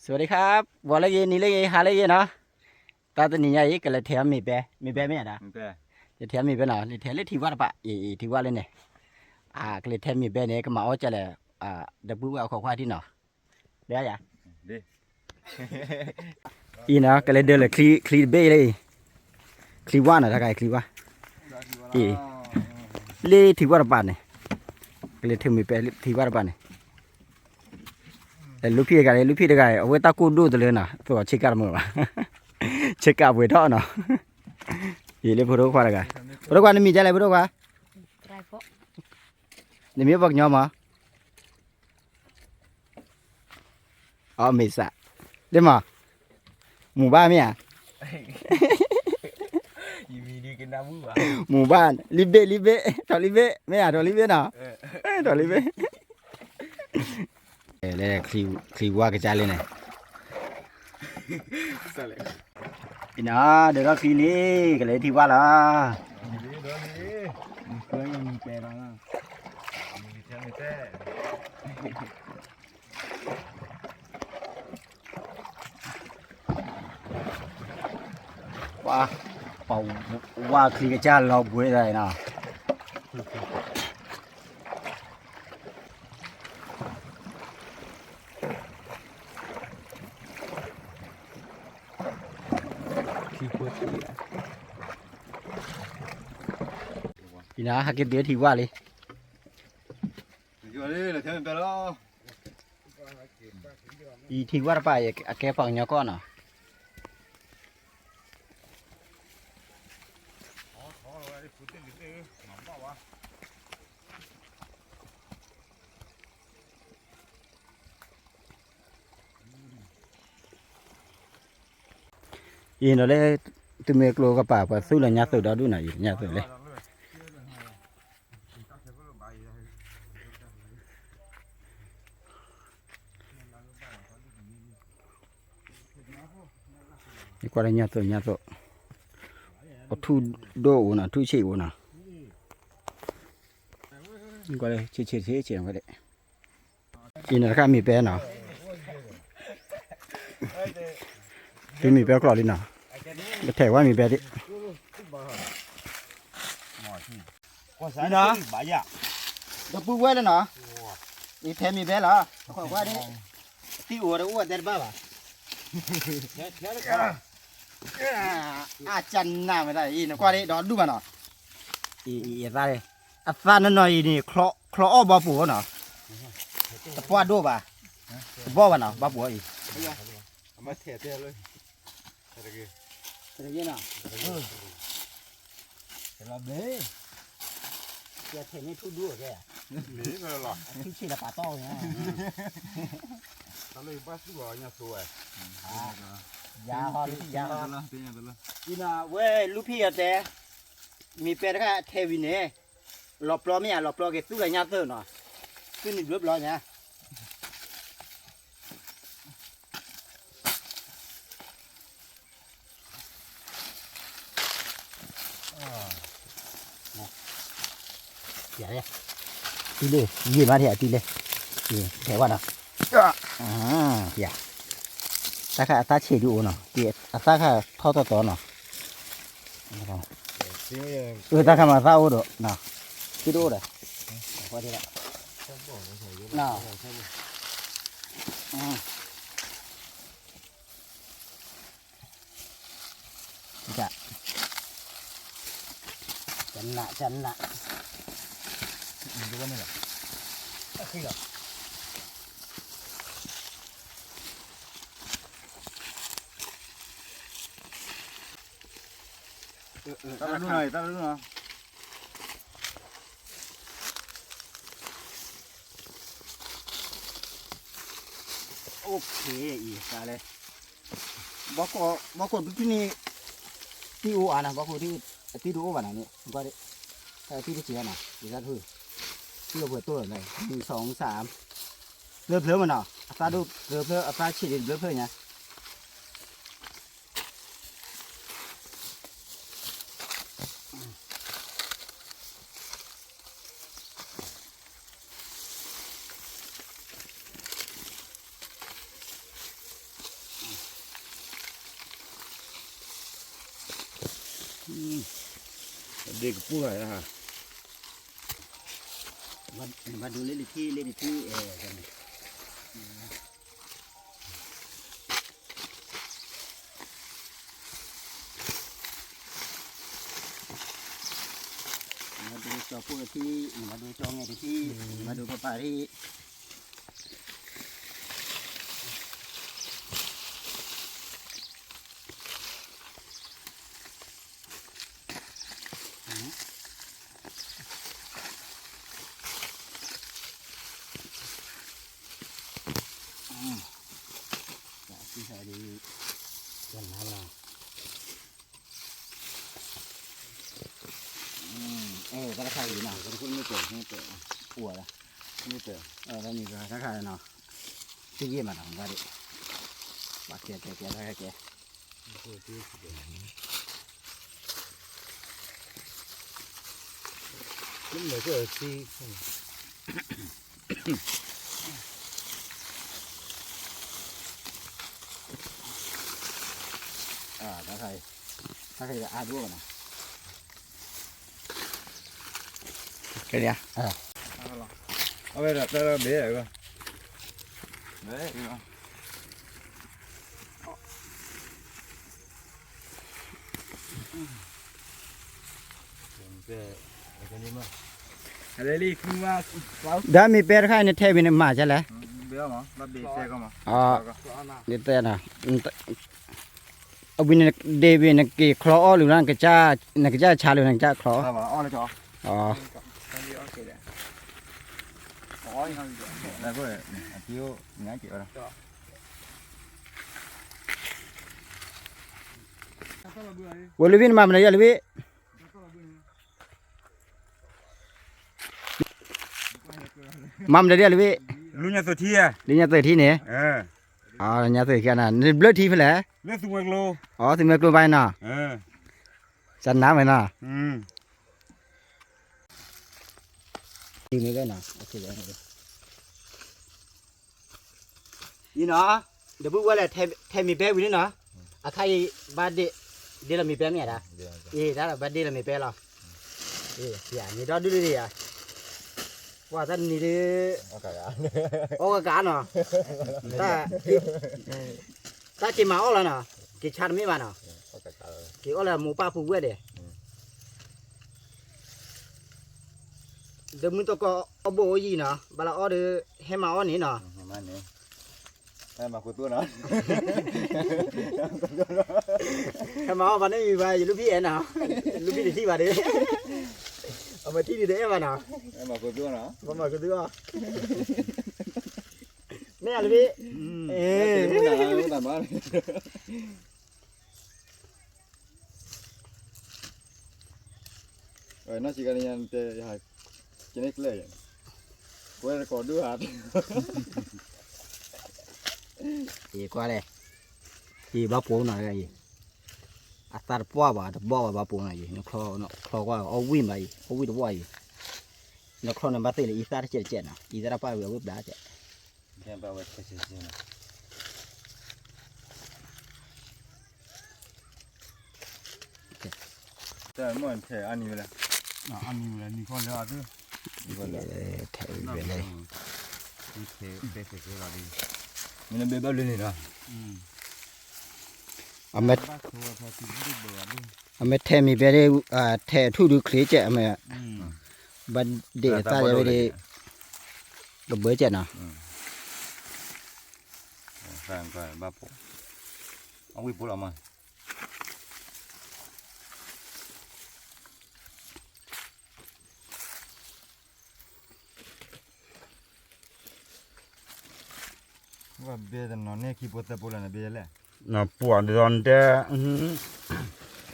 สวัสดีครับ ဂီၤလၢအဂ့ၤ နံၤလၢအဂ့ၤ ဟါလၢအဂ့ၤနီၤ, တၢ်တနံၤညါအံၤ ကလဲၤထဲးမ့ၢ်ပဲ မ့ၢ်ပဲမ့ၢ်ဧါဒီး, လဲၤထဲးမ့ၢ်ပဲနီၤ လဲၤထဲးလၢထံဝၣ်တပၤ အံၤ ထံဝၣ်လၢန့ၣ်, အကလဲၤထဲးမ့ၢ်ပဲန့ၣ် ကမၤအီၣ်ကလဲၣ်, ဒီပုၢ်ဝဲၢ်အခိးခွါထံနီၤ, ဒ်ယၤ အံၤနီၤ ကလဲၤဒၢလၢချံတဘ့ၣ်လၢအံၤ, ချံဝၣ်နီၤ တၢ်ခါအံၤချံဝၣ်, အံၤ လၢထံဝၣ်တပၤန့ၣ်, ကလဲၤထဲးမ့ၢ်ပဲလၢထံဝၣ်တပၤန့ၣ် လူၢ်ဖံးတဂၤလၢ လူၢ်ဖံးတဂၤ အဝဲတၢ်ကိၢ်ဒိၣ်တလၢနီၤ သိးဆ့ကၤတမုာ်ဘၣ်, ဆ့ကၤပှဲၤထီၣ်နီၤ, ယံာ်လၢဖိဒိၣ်ခွါတဂၤ, ဖိဒိၣ်ခွါ နမံၤဒ်လဲၣ် ဖိဒိၣ်ခွါ, နမံၤပှၤကညီမး, အမ့ၢ်စး, ဒ်မး, မူဘၣ်မ့ၢ်ဧါ, မူဘၣ်, လံဘ့ၣ် လံဘ့ၣ် ထီၣ်လံဘ့ၣ် မ့ၢ်ဧါ ထီၣ်လံဘ့ၣ်နီၤ, ထီၣ်လံဘ့ၣ် လဲၤချံဝၣ်ကစၢ်လံန့ၣ်, အံၤနီၤ ဒၢးထီၣ်ချံလံ, ကလဲၤထံဝၣ်လီၤ, ပှၤ, ပှၤဝၣ်ချံကစၢ်လီၤဘှံးသးနီၤ အံၤနီၤ ဟဲက့ၤတုၤထံဝၣ်လံ, အံၤထံဝၣ်တပၤအံၤ အကဲပှၤကညီကီၢ်နီၤ အံၤနီၤလၢ သုမ့ၢ်ကျိကပၤ ပှၤသူၣ်လၢညါသိးဒီဒူၣ်နီၤ အံၤညါသိးလဲၣ်, ယကွၢ်လၢညါသိးညါသိး, အထူၣ်ဒိၣ်အိၣ်နီၤ ထူၣ်ဆံးအိၣ်နီၤ, ကွၢ်လၢဆံးဆံးဆံးဆံးဝဲဒၣ် အံၤနီၤတခါမ့ၢ်ပဲနီၤ, သုမ့ၢ်ပဲကျီၢ်လံနီၤ, ပထဲးဝဲမ့ၢ်ပဲဒၣ်, နီၤ, ဒီပုၢ်ဝဲၢ်လၢနီၤ, အံၤထဲးမ့ၢ်ပဲလီၤ, အခိးကွၢ်ဒၣ်, တံၢ်အိၣ်ဒီးအိၣ်အတဲတဘၣ်ဘၣ် အကနၣ်မ့ၢ်တၢ်အံၤ နကွၢ်ဒ်ဒီဒူၣ်ဘၣ်နီၤ, အံၤ အံၤ အသးန့ၣ်, အသးနီၢ်နီၢ်အံၤန့ၣ် ချီအီၣ်ဘီပူၤနီၤ, တပှၢ်ဒိၣ်ဘၣ်, တဘီၣ်ဘၣ်နီၤ ဘီပူၤအံၤ, တဂ့ၤနီၤ, တလီၤဘျ့, ယထဲးန့ၣ်ထူၣ်ဒူၣ်အကဲ, ထူၣ်ဆံးလၢပာ်တီၢ်ဝဲ, တၢ်လၢယဘၣ်သူၣ်လီၤညါသိးဝဲ, ယၤဟီ ယၤဟီ, အံၤနီၤဝဲလူၢ်ဖံးအီၤတဲ, မ့ၢ်ပဲတခါထဲးဝံၤန့ၣ်, လီၤပျီမ့ၢ်ဧါ လီၤပျီက့ၤသူၣ်လၢညါသၢနီၤ, သူၣ်နံၤဘျၢဘျီညါ တုၤလၢ ယံာ်မးထံၣ်အတုၤလၢ ထဲးဝဲနီၤ, တၢ်ခါအသၣ်ဆံးဒုအိၣ်နီၤ, အသၣ်ခါထီၣ်တီတီနီၤ, အတၢ်ခါမၤသၣ်အိၣ်ဒီး ထံတအိၣ်ဒီး ကနၣ် ကနၣ် တၢ်တဒူၣ်နီၤ တၢ်တဒူၣ်နီၤ OK အံၤ စးလဲၣ် ဘီခိၣ်ဒုးထံၣ်န့ၣ် တံၢ်အိၣ်အါနီၤ ဘီခိၣ်ဒုး အတံၢ်တအိၣ်ဘၣ်နီၤန့ၣ် ကွၢ်ဒ် တၢ်တံၢ်တစဲးနီၤ ယတၢ်တဖု တံၢ်အိၣ်ပှဲၤတိၢ်လဲၣ် နံၣ် စီၤ မုၢ်ဆၣ် ဘျၢဖျၢၣ်မနီၤ အသၣ်ဒိၣ်ဘျၢဖျၢၣ် အသၣ်ဆံးဒ်ဘျၢဖျၢၣ်ညါ တၢ်တဒူၣ်နီၤ ဒ့ကပူၤဂၤဧါ, ဘၣ်ဒိလၢလံထံ လၢလံထံ အဲၣ်န့ၣ် နဘၣ်ဒိကၠီဖိတထံ, နဘၣ်ဒိကၠီငဲတထံ, နဘၣ်ဒိပပၢ်တထံ. တၢ်တခါအံၤနီၤ, တၢ်တခါအံၤ ပူၤဝဲဒၣ်, တၢ်တခါနီၤ, သံယ့ၢ်မးနီၤ, ဘၣ်ဒ့, ဘၣ်ကဲကဲကဲကဲကဲ တၢ်တခါအံၤ အါဒိၣ်နီၤ, ကဲ, အဝဲဒၣ်တၢ်ဘဲ, ဘဲ ဒီးမ့ၢ်ပဲတခါအံၤန့ၣ် ထဲဝံၤန့ၣ်မၤကလဲၣ်, ဒ်တဲနီၤ, အဝံၤန့ၣ်ဒ့ဝံၤန့ၣ် က့ၤချီအီၣ်လၢၤ, နကစၢ်ဆါလၢၤ နကစၢ်ချီအီၣ်, ဝဲလူၤဘံၣ် နမၤမနုၤဒ်လဲၣ်ဝံၤ, မၤမနုၤဒ်လဲၣ်ဝံၤ, လူညါသုးထံ, လူညါသုးထံန့ၣ်, ညါသုးထံန့ၣ် နဘျၢထံဖဲလဲၣ်, သုးမွဲကျိဘၣ်နီၤ, စနၢဝဲနီၤ, အံၤနီၤ, ဒီပုၢ်ဝဲၢ်လဲၣ်, ထဲမ့ၢ်ပဲဝံၤန့ၣ်နီၤ, အခါအံၤဘၣ်ဒ့, ဒ့လီၤမ့ၢ်ပဲမ့ၢ်ဧါ, အံၤတၢ်ဘၣ်ဒ့လီၤမ့ၢ်ပဲလီၤ, န့ၣ်ဒီဒုဒုဒံးဧါ, ပှၤတၢ်နံၤဒု, အီၣ်ကကးနီၤ, တၢ်က့ၤမၤအီၣ်လီၤနီၤ, က့ၤဆါတမ့ၢ်ဘၣ်နီၤ, က့ၤအီၣ်လၢမိၢ်ပၢ်ဖိဝဲၢ်ဒဲး ဒီးမုၢ်တကီၢ်အီၣ်ဘိၣ်အိၣ်ယံၤနီၤ, ဘၣ်လၢအီၣ်ဒီး ဟဲမၤအီၣ်န့ၣ်နီၤ, ဟဲမၤအီၣ်ဘၣ်န့ၣ်မံၤဘၣ် ယလူဖံအဲၣ်နီၤ, လူဖံတထံၣ်ဘၣ်ဒီး, အမထံၣ်ဒုးတအဲၣ်ဘၣ်နီၤ, ဘၣ်မၤကသုအီၣ်, မ့ၢ်အလူဖံ, နီၢ်စံးကါန့ၣ် ကန့ၣ်ကျဲ, ကွဲတကိးဒုဟး, အံၤကွၢ်လဲၣ်, အံၤဘၣ်ပိာ်နီၤအံၤ, အသးတပှၢ်ဘၣ် တဘီၣ်ဘၣ်ဘၣ်ပိာ်နီၤအံၤ, ချီကွၢ်အီၣ်ဝံၣ်ဘၣ်အံၤ အီၣ်ဝံၣ်တဝီအံၤ, နချီန့ၣ်ဘၣ်သ့ၣ်လၢအံသၣ်တကဲးတကဲးနီၤ, အံသၣ်တပှၢ်ဝံၤအဝံၣ်ဘျါကဲး တၢ်မ့ၢ်ထဲအါနံၤဝဲလဲၣ်, အါနံၤဝဲလဲၣ် နံၤခီလၢအသ့, ထဲဝဲလဲၣ်, မ့ၢ်နဘဲဘၣ်လၢန့ၣ်လီၤ, အမ့ၢ်, အမ့ၢ်ထဲမံၤဘဲဒၣ်, ထဲအထူၣ်ဒုချ့ကဲးအမ့ၢ်, ဘၣ်ဒ့ၣ်အသၣ်ယဝဲဒၣ်, ကဘၢကဲးနီၤ, ဘၣ်ပိာ်, အဝံၣ်ပိာ်လီၤမး ဘၣ်ဘဲတနီၤန့ၢ်ခံပိသၢပိလၢနဘဲလဲၣ်, နပှၤဒီးနတဲ,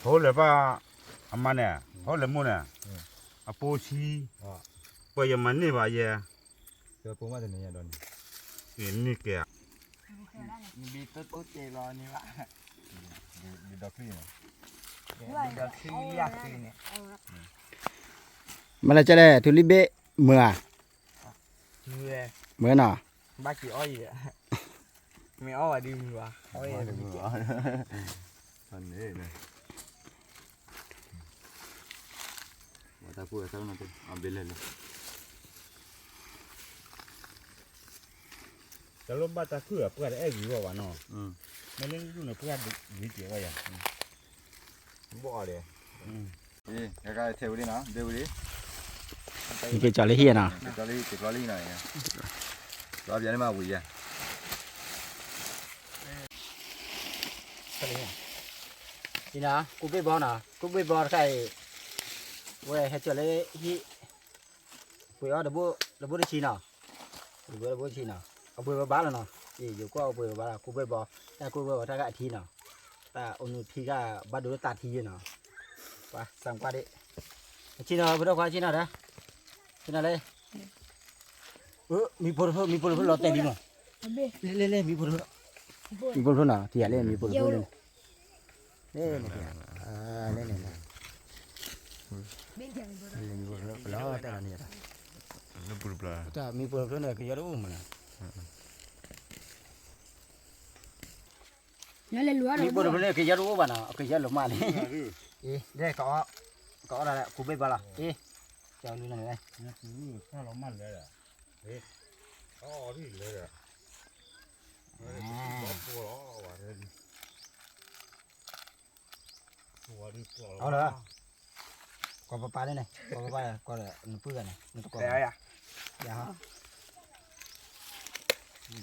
ဟိလဲၣ်ဘၣ်, အမါန့ၣ်, ဟိလဲၣ်မိၢ်န့ၣ်, အပိဆံ, ပှၤယမၤန့ၢ်ဘၣ်ယဲ, န့ၢ်ကဲ, မ့ၢ်လဲၣ်ကလဲၣ် ထူလံဘ့ၣ်မုာ်ဧါ, မုာ်နီၤ, ဘၣ်က့ၤအီၣ်ယံၤ, မ့ၢ်အီၣ်ဝဲဒ်မုာ်ဘၣ်, အီၣ်ယံၤ, န့ၣ်, န့ၣ်, တၢ်ဖုၣ်အသၢနတဲ အဘ့ၣ်လဲၣ်လီၤ. တၢ်လိၣ်ဘၣ်တၢ်ခုၣ်အပှၢ်တအဲၣ်ဂ့ၤဂီၢ်ဘၣ်နီၤ. မ့ၢ်လၢဒူၣ်န့ၣ် ပှၢ်ဂ့ၤကဲးဝဲယၤ. ဘီၣ်အီၤဒီး ကကထဲဝဲဒၣ်နီၤ ဒဲဝဲဒၣ် ကကၠီလၢဟံၣ်နီၤ ကကၠီလၢဟံၣ် ကကၠီလၢဟံၣ်နီၤ ကၠီပျးန့ၣ်မးဝံၤယၤ အံၤနီၤ ကူဘ့ၣ်ဘီနီၤ ကူဘ့ၣ်ဘီတခါအံၤ ဝဲဟဲကၠီလၢဟံၣ် ပှ့ၤအီၣ်တဘိတဆံနီၤ ပှ့ၤအီၣ်တဘိတဆံနီၤ အပှ့ၤဘၣ်ဘၣ်လီၤနီၤ အံၤ ယကွၢ်အပှ့ၤဘၣ်ဘၣ်လီၤ ကူဘ့ၣ်ဘီ တၢ်ကူဘ့ၣ်ဘီတၢ်ခါအထံနီၤ တၢ်အိၣ်နုာ်ထံဂၤဘၣ်ဒိလၢသးထံယဲနီၤ ပှၤစၢ်ကွၢ်ဒၣ် အဆံနီၤ ပဒိၣ်ခွါဆံနီၤဒီး ဆံနီၤလၢ မံဖိတဖျၢၣ် မံဖိတဖျၢၣ်လီၤတဲာ်လံမး လဲၣ်လဲၣ်လဲၣ် မံဖိတဖျၢၣ် မံဖိတဖျၢၣ်နီၤ ထံၣ်ယၤလၢမံဖိတဖျၢၣ်လၢ လဲၣ်န့ၣ် လဲၣ်န့ၣ် မံဖိတဖျၢၣ်လီၤတဲာ်လီၤန့ၣ် တၢ်မံဖိတဖျၢၣ်န့ၣ် ကယီတအိၣ်မးနီၤ မံဖိတဖျၢၣ်န့ၣ် ကယီတအိၣ်ဘၣ်နီၤ ကယီလီၤမးလံ အ့ ဒဲကအီၣ် ကအီၣ်ဒၣ်လၢကူဘ့ၣ်ဘီလီၤ အ့ ကၠီလူန့ၣ် အီၣ်လီၤ ကိးပပၤန့ၣ်န့ၣ် ကိးပပၤ ကိးဒီးနပုၢ်ဂၤန့ၣ် နတကိး ယၤဟီ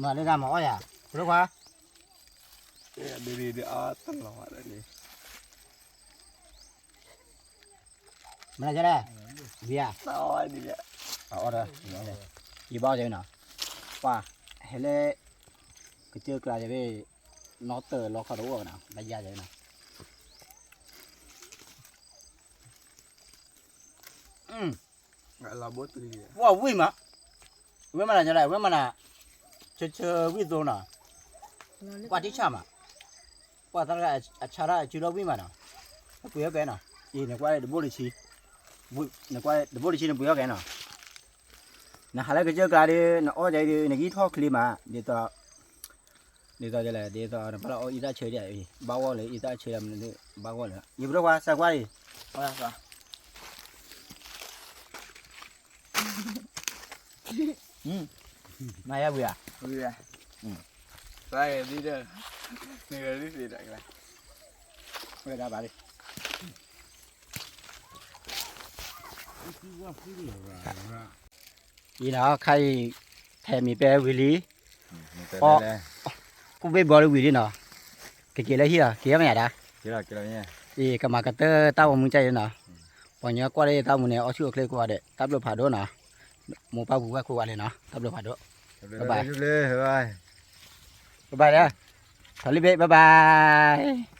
မၤလၢဂၤမၤအီၣ်ယၤ ပရခွါ ဒ်ဒ်အါတလီၤန့ၣ် မနုၤလဲၣ် ဝံၤဧါ အီၣ်ဒီး ယဘၣ်အီၣ်ကနီၤ ပှၤ ဟဲလၢ ကစၢၢ်ကျါယဘ့ၣ် နီၢ်တၢၢ်လီခီတအိၣ်ကနီၤ လၢယၤယဘ့ၣ်နီၤ ပှၤဝံၣ်မး ဝဲမနုၤလဲၣ် ဝဲမနုၤ ဆၢဆၢဝံၣ်သိနီၤ ကွၢ်ထံဆၣ်မး ကွၢ်သရၣ်အဆါတၢ်အစုလီၤဝံၣ်မးနီၤ အပှ့ၤဟဲကဲနီၤ အံၤ နကွၢ်တဘိၣ်တဆံ နကွၢ်တဘိၣ်တဆံ နပှ့ၤဟဲကဲနီၤ နဟးလၢကစၢၢ်ကျါဒီး နအီၣ်ကဒီး နကဟံးထီၣ်ချ့မး ဒ်သိး ဒ်သိးလဲၣ် ဒ်သိးနပၢ်လီၤအီၣ်အံသၣ်ဆၢဒ် ဘၣ်ဂီၢ်လၢအံသၣ်ဆၢဒ်မနုၤ ဘၣ်ဂီၢ်လၢ ယပဒိၣ်ခွါ စၢ်ကွၢ်အံၤ မၤယၤဝံၤဧါ ဝဲဒၣ်ဘၣ်လံ အံၤနီၤ ခါအံၤ ထဲမံၤပဲဝံၤလံ အီၣ် ကူဘ့ၣ်ဘီလၢဝံၤလံနီၤ ကက့ၤလၢဟံၣ်လီၤ က့ၤအီၣ်မ့ၢ်ယၤဒၣ် အံၤ ကမၤကတၢၢ်တၢ်ဂီၤမူကၢ်အံၤနီၤ ပှၤညီကွၢ်လၢတၢ်မူန့ၣ် အီၣ်ဆူၣ်အိၣ်ချ့ကိးဂၤဒဲး တၢ်ဘျုးဖးဒိၣ်နီၤ မိၢ်ပၢ်ပူၤဝဲၢ်ခိၣ်ဝဲလံနီၤ တၢ်ဘျုးဖးဒိၣ် bye bye လၢ ဘၣ်ဘၣ်လၢ ထီၣ်လံဘ့ၣ် bye bye